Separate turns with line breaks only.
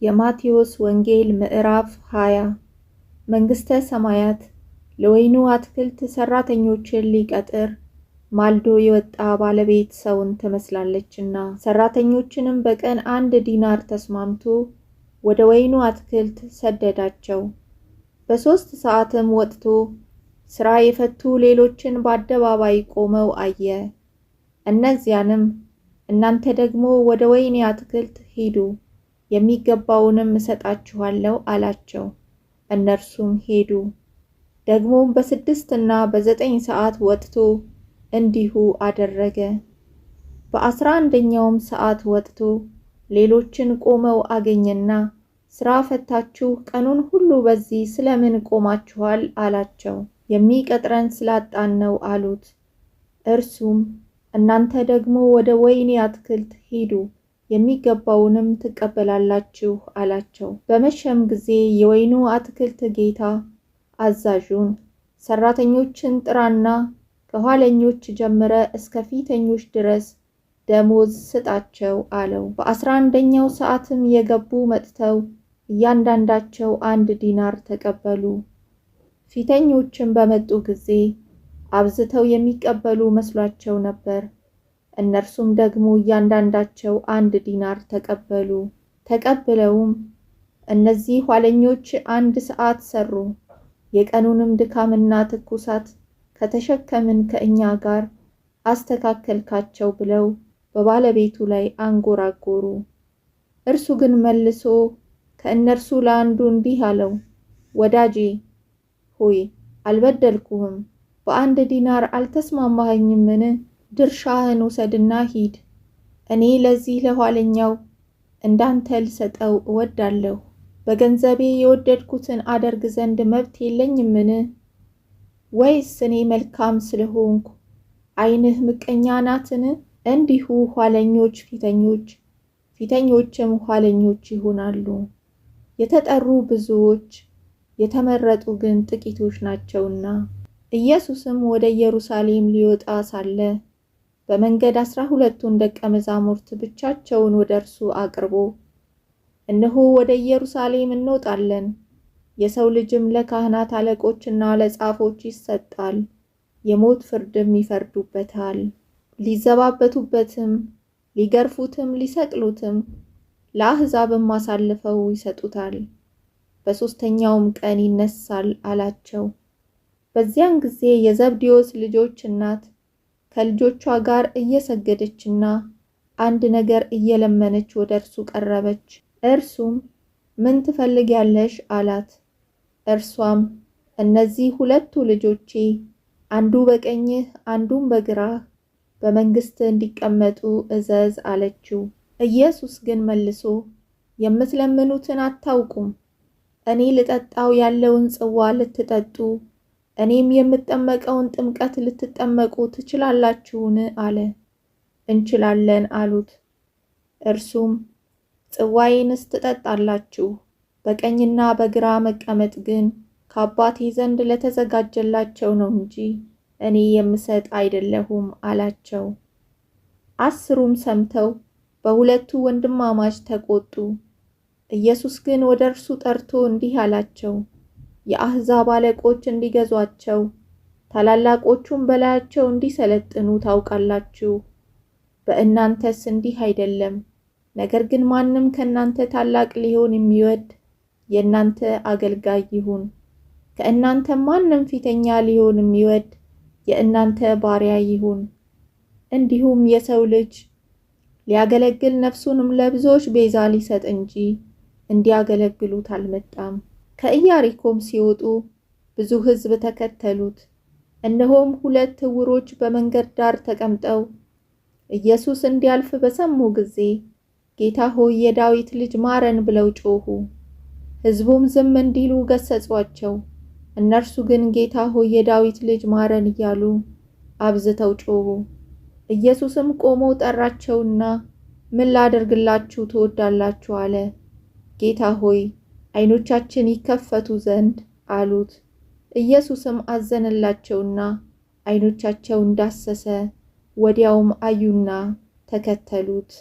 የማቴዎስ ወንጌል ምዕራፍ 20። መንግሥተ ሰማያት ለወይኑ አትክልት ሠራተኞችን ሊቀጥር ማልዶ የወጣ ባለቤት ሰውን ትመስላለችና። ሠራተኞችንም በቀን 1 ዲናር ተስማምቶ ወደ ወይኑ አትክልት ሰደዳቸው። በ3 ሰዓትም ወጥቶ ሥራ የፈቱ ሌሎችን በአደባባይ ቆመው አየ። እነዚያንም እናንተ ደግሞ ወደ ወይኔ አትክልት ሂዱ፣ የሚገባውንም እሰጣችኋለሁ አላቸው። እነርሱም ሄዱ። ደግሞም በ6ና በ9 ሰዓት ወጥቶ እንዲሁ አደረገ። በ11ኛውም ሰዓት ወጥቶ ሌሎችን ቆመው አገኘና ሥራ ፈታችሁ ቀኑን ሁሉ በዚህ ስለምን ቆማችኋል? አላቸው። የሚቀጥረን ስላጣን ነው አሉት። እርሱም እናንተ ደግሞ ወደ ወይኔ አትክልት ሂዱ፣ የሚገባውንም ትቀበላላችሁ አላቸው። በመሸም ጊዜ የወይኑ አትክልት ጌታ አዛዡን ሠራተኞችን ጥራና ከኋለኞች ጀምረ እስከ ፊተኞች ድረስ ደሞዝ ስጣቸው አለው። በ11ኛው ሰዓትም የገቡ መጥተው እያንዳንዳቸው 1 ዲናር ተቀበሉ። ፊተኞችም በመጡ ጊዜ አብዝተው የሚቀበሉ መስሏቸው ነበር። እነርሱም ደግሞ እያንዳንዳቸው 1 ዲናር ተቀበሉ። ተቀብለውም እነዚህ ኋለኞች 1 ሰዓት ሰሩ፣ የቀኑንም ድካምና ትኩሳት ከተሸከምን ከእኛ ጋር አስተካከልካቸው ብለው በባለቤቱ ላይ አንጎራጎሩ። እርሱ ግን መልሶ ከእነርሱ ለአንዱ እንዲህ አለው፣ ወዳጄ ሆይ አልበደልኩህም። በ1 ዲናር አልተስማማኸኝምን? ድርሻህን ውሰድና ሂድ። እኔ ለዚህ ለኋለኛው እንዳንተ ልሰጠው እወዳለሁ። በገንዘቤ የወደድኩትን አደርግ ዘንድ መብት የለኝምን? ወይስ እኔ መልካም ስለሆንኩ ዓይንህ ምቀኛ ናትን? እንዲሁ ኋለኞች ፊተኞች፣ ፊተኞችም ኋለኞች ይሆናሉ። የተጠሩ ብዙዎች የተመረጡ ግን ጥቂቶች ናቸውና። ኢየሱስም ወደ ኢየሩሳሌም ሊወጣ ሳለ በመንገድ 12ቱን ደቀ መዛሙርት ብቻቸውን ወደ እርሱ አቅርቦ፣ እነሆ ወደ ኢየሩሳሌም እንወጣለን፣ የሰው ልጅም ለካህናት አለቆችና ለጻፎች ይሰጣል፣ የሞት ፍርድም ይፈርዱበታል። ሊዘባበቱበትም፣ ሊገርፉትም፣ ሊሰቅሉትም፣ ለአሕዛብም አሳልፈው ይሰጡታል። በሦስተኛውም ቀን ይነሳል አላቸው። በዚያን ጊዜ የዘብዴዎስ ልጆች እናት ከልጆቿ ጋር እየሰገደችና አንድ ነገር እየለመነች ወደ እርሱ ቀረበች። እርሱም ምን ትፈልጊያለሽ? አላት። እርሷም እነዚህ ሁለቱ ልጆቼ አንዱ በቀኝህ አንዱም በግራህ በመንግሥትህ እንዲቀመጡ እዘዝ አለችው። ኢየሱስ ግን መልሶ የምትለምኑትን አታውቁም። እኔ ልጠጣው ያለውን ጽዋ ልትጠጡ እኔም የምጠመቀውን ጥምቀት ልትጠመቁ ትችላላችሁን? አለ። እንችላለን አሉት። እርሱም ጽዋዬንስ ትጠጣላችሁ፣ በቀኝና በግራ መቀመጥ ግን ከአባቴ ዘንድ ለተዘጋጀላቸው ነው እንጂ እኔ የምሰጥ አይደለሁም አላቸው። 10ሩም ሰምተው በሁለቱ ወንድማማች ተቆጡ። ኢየሱስ ግን ወደ እርሱ ጠርቶ እንዲህ አላቸው፣ የአሕዛብ አለቆች እንዲገዟቸው ታላላቆቹም በላያቸው እንዲሰለጥኑ ታውቃላችሁ። በእናንተስ እንዲህ አይደለም። ነገር ግን ማንም ከእናንተ ታላቅ ሊሆን የሚወድ የእናንተ አገልጋይ ይሁን። ከእናንተ ማንም ፊተኛ ሊሆን የሚወድ የእናንተ ባሪያ ይሁን። እንዲሁም የሰው ልጅ ሊያገለግል ነፍሱንም ለብዙዎች ቤዛ ሊሰጥ እንጂ እንዲያገለግሉት አልመጣም። ከኢያሪኮም ሲወጡ ብዙ ሕዝብ ተከተሉት። እነሆም ሁለት ዕውሮች በመንገድ ዳር ተቀምጠው ኢየሱስ እንዲያልፍ በሰሙ ጊዜ ጌታ ሆይ የዳዊት ልጅ ማረን ብለው ጮኹ። ሕዝቡም ዝም እንዲሉ ገሠጿቸው። እነርሱ ግን ጌታ ሆይ የዳዊት ልጅ ማረን እያሉ አብዝተው ጮኹ። ኢየሱስም ቆሞ ጠራቸውና ምን ላደርግላችሁ ትወዳላችሁ? አለ። ጌታ ሆይ ዓይኖቻችን ይከፈቱ ዘንድ አሉት። ኢየሱስም አዘነላቸውና ዓይኖቻቸውን ዳሰሰ። ወዲያውም አዩና ተከተሉት።